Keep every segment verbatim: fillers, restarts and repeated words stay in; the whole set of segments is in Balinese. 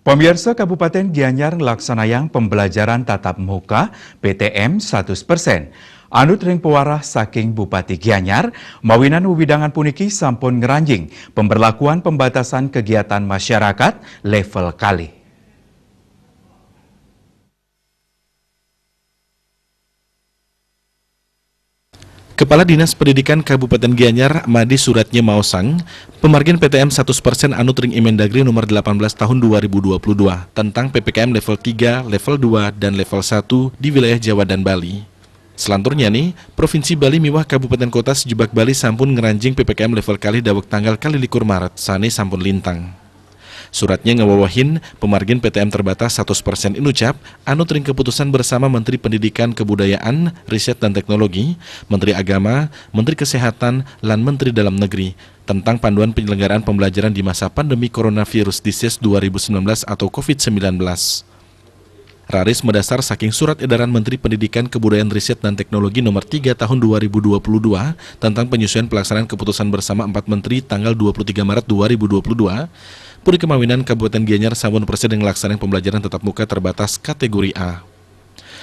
Pemirsa, Kabupaten Gianyar nglaksanayang pembelajaran tatap muka P T M satus persen. Anut ring pewarah saking Bupati Gianyar, mawinan wewidangan puniki sampun ngranjing pemberlakuan pembatasan kegiatan masyarakat level kalih. Kepala Dinas Pendidikan Kabupaten Gianyar, Madi Suratnya maosang, pamargin P T M satus persen anut ring Inmendagri nomor delapan belas tahun dua ribu dua puluh dua tentang P P K M level tiga, level dua, dan level satu di wilayah Jawa dan Bali. Selanturnya nih, Provinsi Bali miwah Kabupaten Kota sejebak Bali sampun ngranjing P P K M level kalih daweg tanggal kalih likur Maret, sane sampun lintang. Suratnya ngawewehin, pamargin P T M terbatas satus persen inucap, anut ring keputusan bersama Menteri Pendidikan, Kebudayaan, Riset dan Teknologi, Menteri Agama, Menteri Kesehatan, lan Menteri Dalam Negeri tentang panduan penyelenggaraan pembelajaran di masa pandemi coronavirus disease dua ribu sembilan belas atau covid sembilan belas. Raris madasar saking Surat Edaran Menteri Pendidikan, Kebudayaan, Riset dan Teknologi nomor tiga tahun dua ribu dua puluh dua tentang penyesuaian pelaksanaan keputusan bersama empat menteri tanggal dua puluh tiga Maret dua ribu dua puluh dua, punika mawinan Kabupaten Gianyar sampun prasida nglaksanayang pembelajaran tatap muka terbatas kategori A.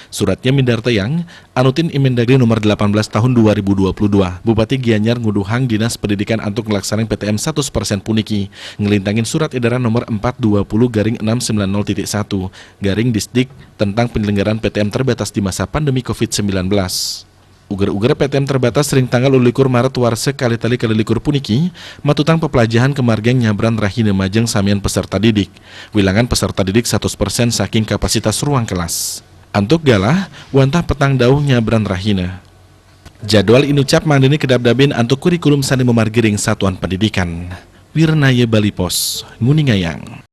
Suratnya midartayang, anutin Inmendagri nomor delapan belas tahun dua ribu dua puluh dua, Bupati Gianyar nguduhang Dinas Pendidikan antuk nglaksanayang P T M satus persen puniki, nglintangin Surat Edaran nomor empat dua puluh garing enam sembilan nol titik satu garing Disdik tentang penyelenggaraan P T M terbatas di masa pandemi covid sembilan belas. Uger-uger P T M terbatas ring tanggal likur Maret warsa kalih tali kalih likur puniki, matutang peplajahan kamargiang nyabran rahina majeng samian peserta didik. Wilangan peserta didik satus persen saking kapasitas ruang kelas. Antuk galah, wantah petang dauh nyabran rahina. Jadwal inucap mangdane kedabdabin antuk kurikulum sane mamargi ring satuan pendidikan. Wirnaya Bali Pos, nguningayang.